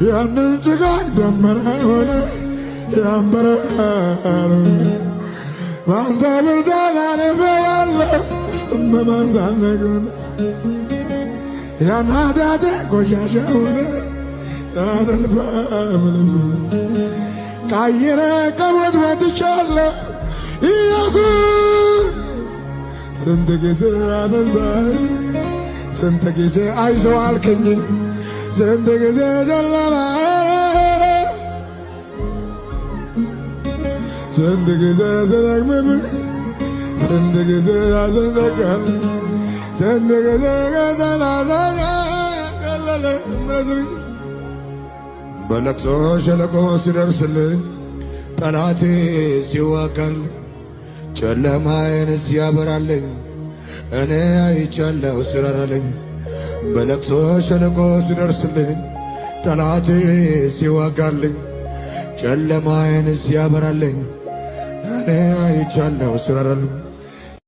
ያንን ጭጋግ ደመና ሆነ ያንበረር በአንተ ብርታት አልፌዋለሁ እመማዛነግን ያን ኃጢአቴ ቆሻሻ ሆነ ያነልፋምልም ቀይረ ከሞት ወጥቻለሁ ኢየሱስ። ስንት ጊዜ አነሳኝ፣ ስንት ጊዜ አይዞህ አልከኝ፣ ስንት ጊዜ ጨለማ፣ ስንት ጊዜ ስደክምብህ፣ ስንት ጊዜ አስንዘጋ፣ ስንት ጊዜ ከተናዘቀ ቀለለ እምነት። በለቅሶ ሸለቆ ሲደርስልኝ፣ ጠላቴ ሲዋጋልኝ፣ ጨለማዬን ሲያበራልኝ፣ እኔ አይቻለሁ ሲራራልኝ። በለቅሶ ሸለቆ ሲደርስልኝ፣ ጠላቴ ሲዋጋልኝ፣ ጨለማዬን ሲያበራልኝ፣ እኔ አይቻለሁ ሲራራልኝ።